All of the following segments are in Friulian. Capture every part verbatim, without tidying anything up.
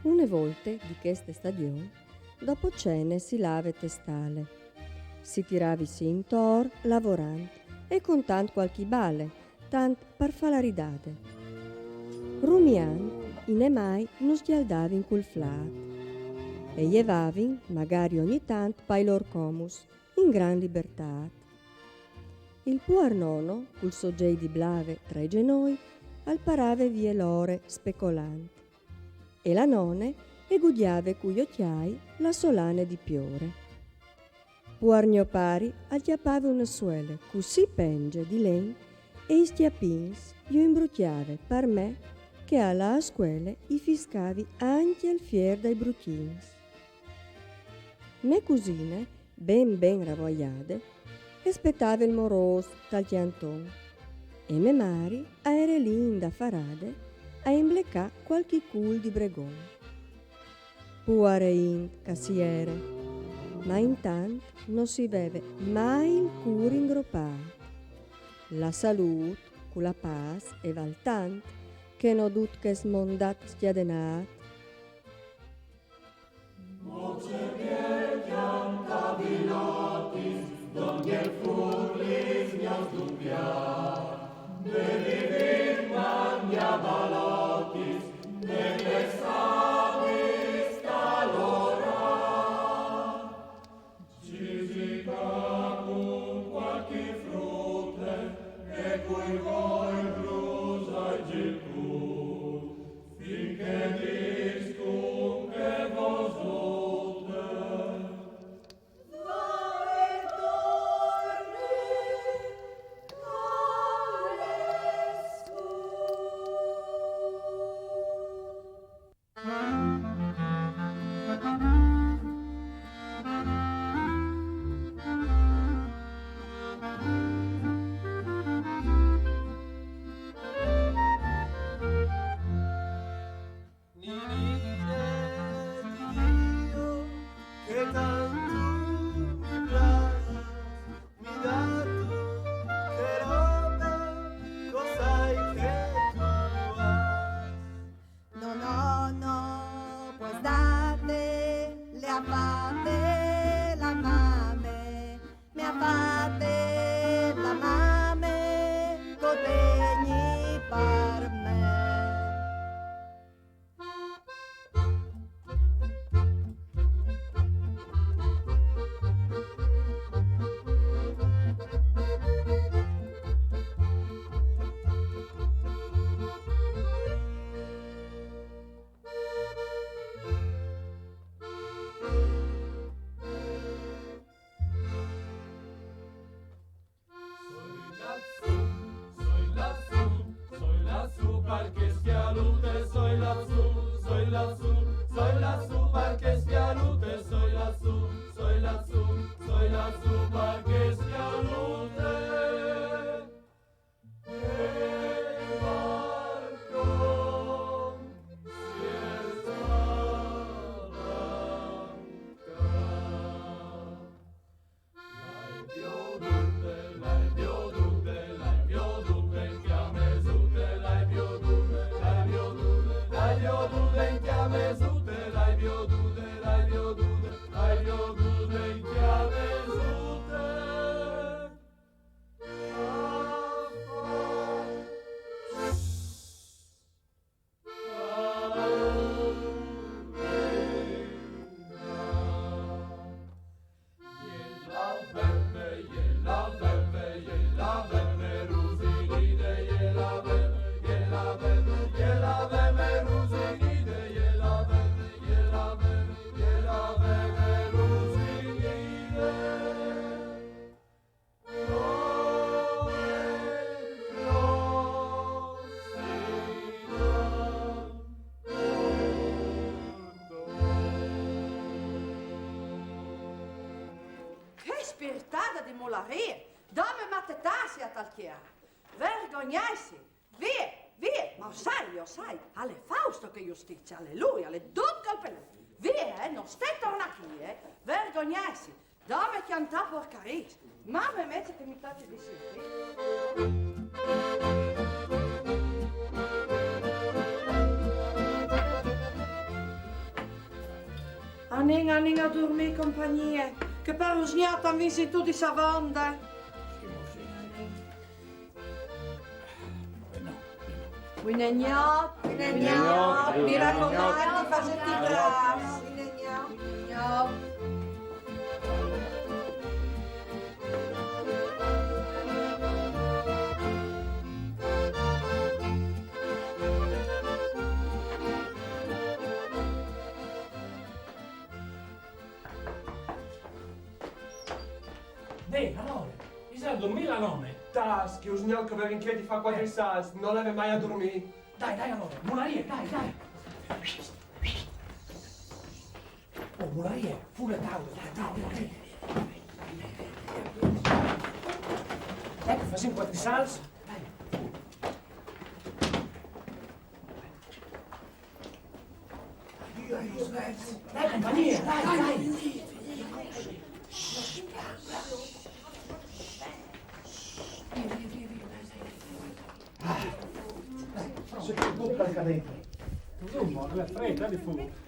Une volte di cheste stagion, dopo cene si lave te stale. Si tiravi sì intor, lavorant e contant qualchi bale, tant par fà la ridade. Rumiant, i nemai nus sgialdavin cul flat e jevavin, magari ogni tant, pai lor comus, in gran libertât. Il puar nono, cul so gei di blave tra i genoi, al parave vie l'ore specolant. E la none e gugjave cui ocjai la so lane di piore. Puar gno pari al cjapave une suele cussì penge di len e i scjapins ju imbrucjave par me che a lâ a scuele i fiscavi ancje il fier dai brucjins. Me cusine, ben ben ravoiade, e spetave il morôs tal cjanton e me mari a ere lì indafarade a imblecâ qualchi cûl di bregon. Puare int che si ere, ma intant no si veve mai il cûr ingropât. La salût cu la pâs e val tant che no dut chest mondât scjadenât. Spirtada di mularie, dame matetasi a tal chiar. Vergognesi. Vie, vie, ma sai, io sai, al è Fausto che giustizia, al è lui, al è dut colpe lui. Vie, eh, no ste torna chi, eh. Vergognesi. Dame chiantà porcaris. Mame mece che mi tace di sentì. Anin, anin a durmì, compagnie, che par usgnat am vin sentù di savonde. Buine gnot, buine gnot, mi racomandi, fasêt i bravs. Buine gnot, buine gnot. Dai, alore, isal durmì la none? Tas, che usgnò che o vevin chê di fâ cuatri salts, no leve mai a durmî. Dai, dai, alore, mularie, dai, dai. Oh, mularie, fûr la taule, dai, dai, dai. Dai, che fasìn cuatri salts. Dai. Dai, compagnie, dai, dai. Se ti buca il cadente. Tu morre, fretta di fuoco.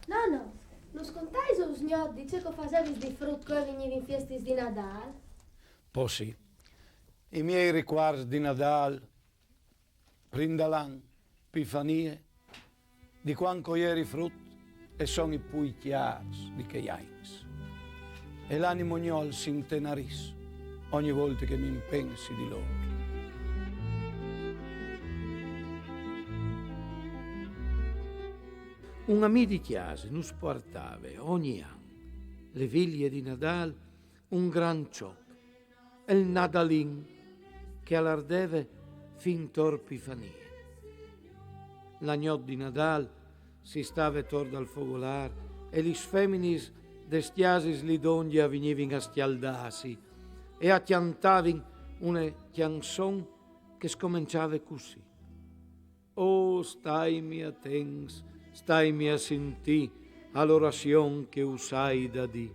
Nono, nus contais usgnot di ce che o fasevis di frut co vignivin fiestis di Nadal? Po sì. I miei ricuarts di Nadal, Prindalan, Pifanie, di cuant che o jeri frut, e son i plui cjârs di chei agns. E l'animo gno al si intenaris ogni volte che mi impensi di lôr. Un amì di cjase nus puartave ogni an, le vilie di Nadâl, un grant çoc, il Nadalin, che al ardeve fin tor Pifanie. La gnot di Nadâl si stave tor dal fogolâr e lis feminis des cjasis li dongje a vignivin a scjaldâsi e a cjantavin une cjançon che scomençave cussì: Oh, staimi atents, staimi a sintî a l'orazion che us ai da dî.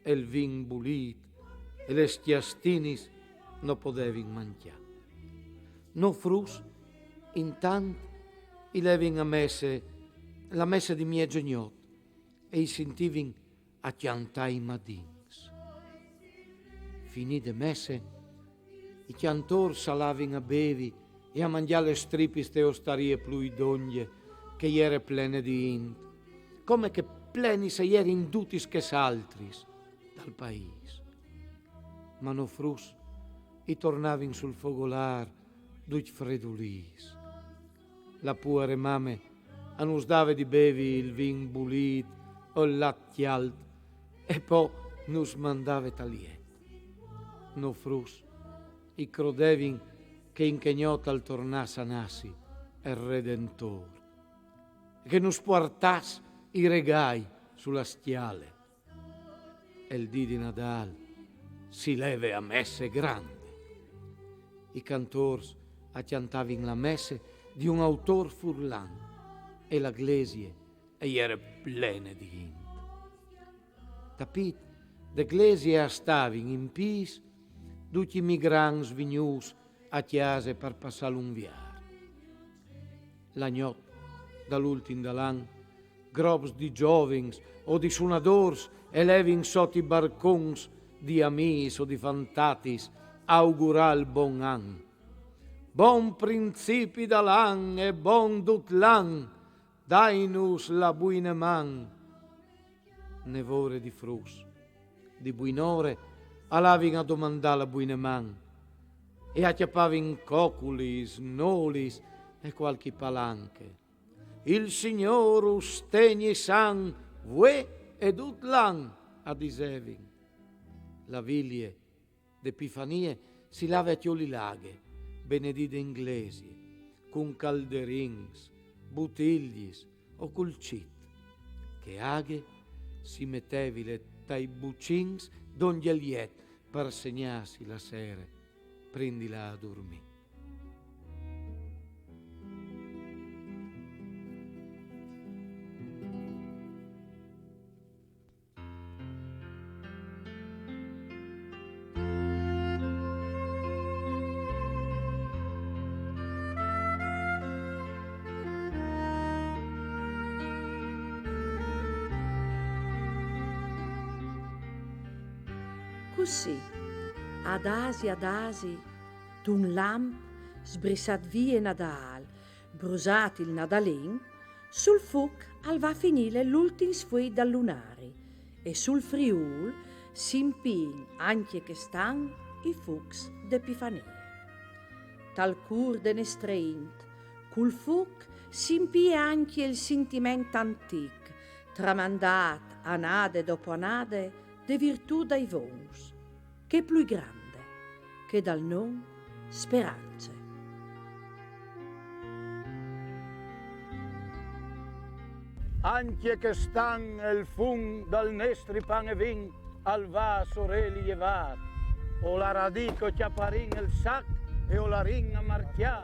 E il vin bulît e lis cjastinis no podevin mancjâ. Nô fruts, intant, i levin a messe, la messe di miezegnot, e i sintivin a cjantâ i madins. Finide messe, i cjantôrs a lavin a bevi e a mangjâ lis stripis te ostarie plui dongje, che e jere plene di int, come che plenis a jerin dutis chês altris dal paîs. Ma nô fruts i tornavin sul fogolâr ducj fredulîts. La puare mame a nus dave di bevi il vin bulît o il lat cjalt e po nus mandave tal jet. Nô fruts i crodevin che in chê gnot al tornàs a nassi il Redentôr, che nus puartàs i regâi su la scjale. E il dì di Nadâl si leve a messe grande. I cjantôrs a cjantavin la messe di un autôr furlan e la glesie e jere plene di int. Tapît de glesie a stavin in pîts ducj i migrants vignûts a cjase par passâ l'unviar. La gnot dal ultin dal an, grops di zovins o di sunadôrs e levin sot i barcons di amîs o di fantatis a augurâ il bon an. Bon principi dal an e bon dut l'an, dainus la buine man. Nevore di fruts, di buinore, a lavin a domandâ la buine man e a cjapavin coculis, nolis e cualchi palanche. Il Signôr us tegni san, vuê e dut l'an, a disevin. La vilie de Pifanie si lave a cjoli la aghe, benedide in glesie, cun calderins, butigliis o cul cit. Chê aghe si metevile tai bucins dongje il jet par segnâsi la sere, prin di lâ a durmî. Cussì, adasi adasi, d'un lamp sbrissât vie Nadâl, brusât il Nadalin, sul fuc al va a finî l'ultins fuei dal lunari, e sul Friûl si impiin ancje chest an i fucs de Pifanie. Tal cûr de nestre int, cul fuc si impie ancje il sintiment antîc, tramandât anade dopo anade de virtût dai vons, chê plui grande, chê dal non Sperance. Ancje chest an el fum dal nestri pan e vin al va a soreli jevât. O la radico cjaparìn el sac e o larìn a marcjâ.